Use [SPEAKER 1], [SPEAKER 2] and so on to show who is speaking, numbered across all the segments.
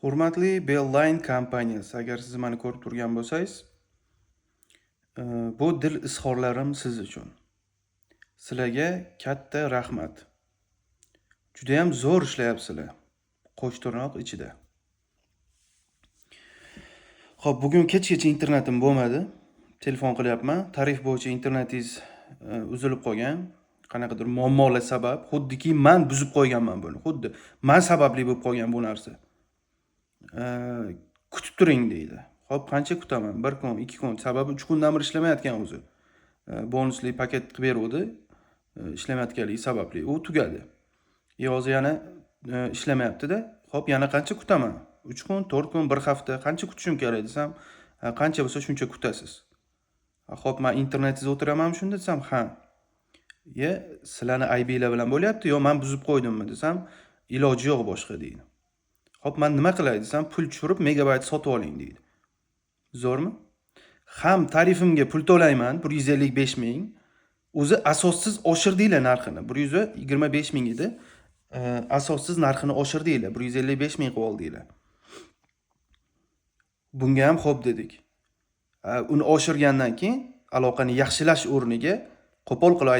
[SPEAKER 1] Hurmatli Beeline kompaniyasi, agar siz meni ko'rib turgan bo'lsangiz, bu dil izhorlarim siz uchun. Sizlarga katta rahmat. Judayam zo'r ishlayapsizlar. Qo'shtirnoq ichida. Xo'p, bugun kechgacha internetim bo'lmadi. Telefon qilyapman. Tarif bo'yicha internetingiz uzilib qolgan. Qanaqadir muammolar sabab, xuddiki men buzib qo'yganman buni. Xuddi men sababli bo'lib qolgan bu narsa. Kutib turing deydi. Xo'p, qancha kutaman? 1 kun, 2 kun. Sababi 3 kundan beri ishlamayotgan o'zi. Bonusli paket qilib beruvdi. Ishlamayotganligi sababli u tugadi. Hozir yana ishlamayapti-da. Xo'p, yana qancha kutaman? 3 kun, 4 kun, 1 hafta qancha kutishim kerak desam, qancha bo'lsa shuncha kutasiz. Xo'p, men internetsiz o'tiramanmi shunda desam, ha. Ye, sizlarni aybinglar bilan bo'lyapti, yo men buzib qo'ydimmi desam, iloji yo'q boshqa deydi. Xo'p, men nima qilay desam, pul tushirib megabayt sotib oling deydi. Zo'rmi? Ham tarifimga pul to'layman, 155 ming. O'zi asossiz oshirdinglar narxini. 125 ming edi. Asossiz narxini oshirdinglar, 155 ming qilib oldinglar. Bunga ham xo'p dedik. Uni oshirgandan keyin aloqani yaxshilash o'rniga qo'pol qilib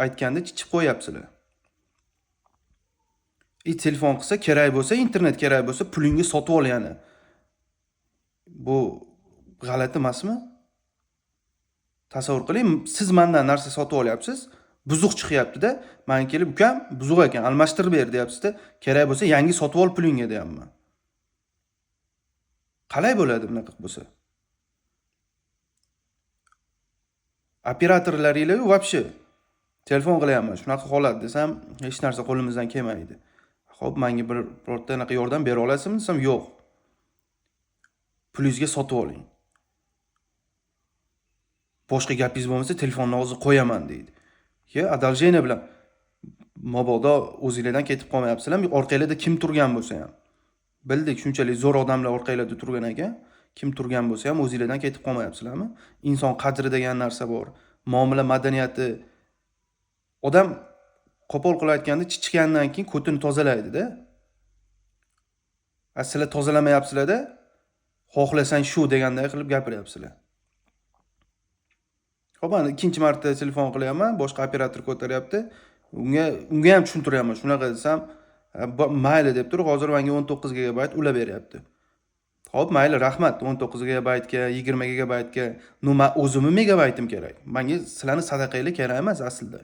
[SPEAKER 1] aytganda chichib qo'yapsizlar. Telefon qilsa kerak bo'lsa, internet kerak bo'lsa, pulingga sotib ol yana. Bu g'alati emasmi? Tasavvur qiling, siz mendan narsa sotib olyapsiz, buzuq chiqyapti-da, men kelib, ukam, buzuq ekan, almashtirib ber deyapsiz-da, kerak bo'lsa yangi sotib ol pulingga deyapman. Qalay bo'ladi bunaqa bo'lsa? Operatorlaringlar вообще telefon qilyapman, shunaqa holat desam, hech narsa qo'limizdan kelmaydi. Xo'p, menga birorta anaqa yordam bera olasizmi desam, yo'q. Pulingizga sotib oling. Boshqa gapingiz bo'lmasa telefonni hozir qo'yaman deydi. Ya, одолжение bilan mabodo o'zinglardan ketib qolmayapsizlarmi? Orqanglarda kim turgan bo'lsa ham. Bildik, shunchalik zo'r odamlar orqanglarda turgan ekan. Kim turgan bo'lsa ham o'zinglardan ketib qolmayapsizlarmi? Inson qadri degan narsa bor. Muomala madaniyati. Odam qo'pol qilib aytganda chichgandan keyin ko'tini tozalaydi-da. Sizlar tozalamayapsizlar-da, xohlasang shu deganday qilib gapiryapsizlar. Xo'p, ana ikkinchi marta telefon qilyapman, boshqa operator ko'taryapti. Unga ham tushuntiryapman, shunaqa desam, mayli deb turib, hozir menga 19 gigabayt ulab beryapti. Xo'p, mayli, rahmat, 19 gigabaytga, 20 gigabaytga, no men o'zimni megabaytim kerak. Menga sizlarning sadaqanglar kerak emas aslida.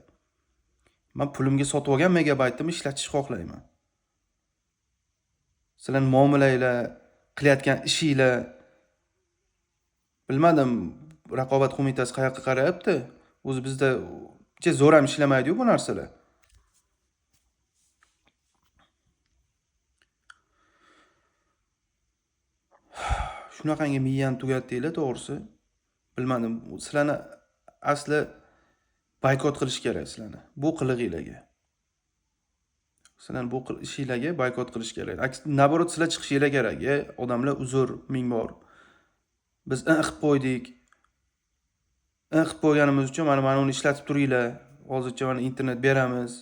[SPEAKER 1] Men pulimga sotib olgan megabaytimni ishlatishni xohlayman. Sizlarning muomalanglar, qilayotgan ishinglar, bilmadim, raqobat qo'mitasi qayoqqa qarayapti? O'zi bizda zo'r ham ishlamaydi-yu bu narsalar. Shunaqangi miyani tugatdinglar, to'g'risi. Bilmadim, sizlarni asli boykot qilish kerak sizlarni. Bu qilig'inglarga. Sizlarni bu ishinglarga boykot qilish kerak. Naborot sizlar chiqishinglar kerak. Odamlar uzr ming bor. Biz qilib qo'ydik. Qilib qo'yganimiz uchun mana uni ishlatib turinglar. Hozircha mana internet beramiz.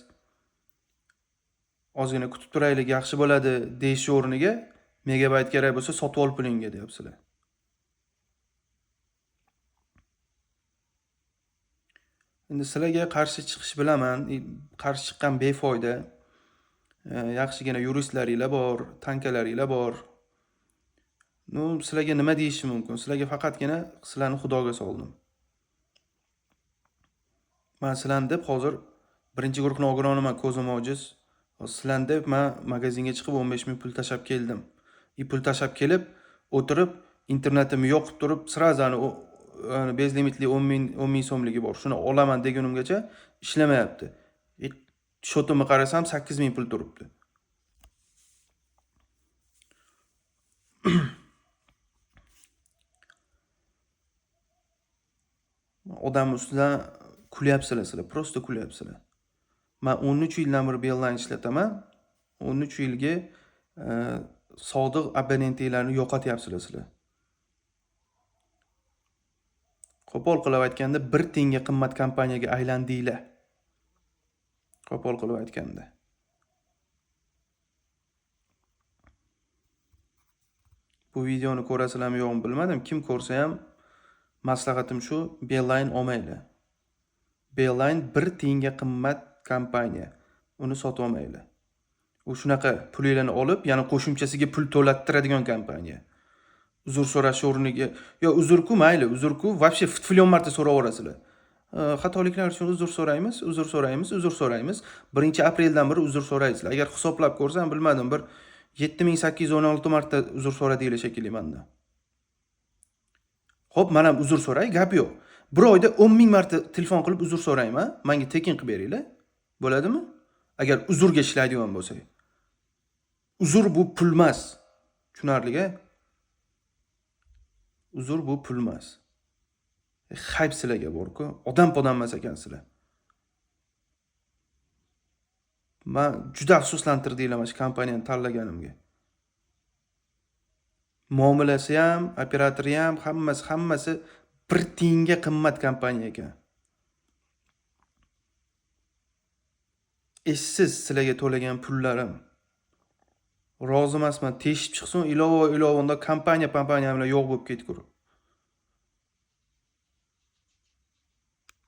[SPEAKER 1] Ozgina kutib turaylik, yaxshi bo'ladi deyish o'rniga megabayt kerak bo'lsa sotib ol pulingga deyapsizlar. Endi sizlarga qarshi chiqish bilaman, qarshi chiqqan befoyda. Yaxshigina yuristlaringlar bor, tankalaringlar bor. No, sizlarga nima deyishim mumkin? Sizlarga faqatgina sizlarni Xudoga soldim. Men sizlarni deb hozir birinchi guruh nogironiman, ko'zim ojiz. Hozir sizlarni deb men magazinga chiqib 15 ming pul tashlab keldim. Pul tashlab kelib, o'tirib, internetimni yoqib turib, sразу bezlimitli 10 ming so'mligi bor. Shuni olaman degunimgacha ishlamayapti. Shotimni qarasam 8 ming pul turibdi. Odam ustidan kulyapsizlar sizlar, prosta kulyapsizlar. Men 13 yildan beri Beeline ishlataman. 13 yilga sodiq abonentlarni yo'qotyapsizlar sizlar. Qo'pol qilib aytganda 1 tiyinga qimmat kompaniyaga aylandinglar. Qo'pol qilib aytganda. Bu videoni ko'rasizlarmi yo'qmi bilmadim. Kim ko'rsa ham maslahatim shu, Beeline olmanglar. Beeline bir tiyinga qimmat kompaniya. Uni sotib olmanglar. U shunaqa pulinglarni olib, yana qo'shimchasiga pul to'lattiradigan kompaniya. Uzr so'rash o'rniga, yo uzr-ku mayli, uzr-ku вообще trillion marta so'raverasizlar. Xatoliklar uchun uzr so'raymiz, uzr so'raymiz, uzr so'raymiz. 1-apreldan beri uzr so'raysizlar. Agar hisoblab ko'rsam, bilmadim, bir 7816 marta uzr so'radinglar shekilli mendan. Xo'p, men ham uzr so'ray, gap yo'q. Bir oyda 10 ming marta telefon qilib uzr so'rayman. Menga tekin qilib beringlar. Bo'ladimi? Agar uzrga ishlaydigan bo'lsak. Uzr bu pul emas. Tushunarli-a? Uzr bu pul emas. Hayb sizlarga bor-ku. Odam podam emas ekansizlar. Men juda afsuslantirdinglar mana shu kompaniyani tanlaganimga. Muomalasi ham, operatori ham, hammasi bir tiyinga qimmat kompaniya ekan. Essiz sizlarga to'lagan pullarim. Rozi emasman, teshib chiqsin, ilova unda kompaniya bilan yo'q bo'lib ketgur.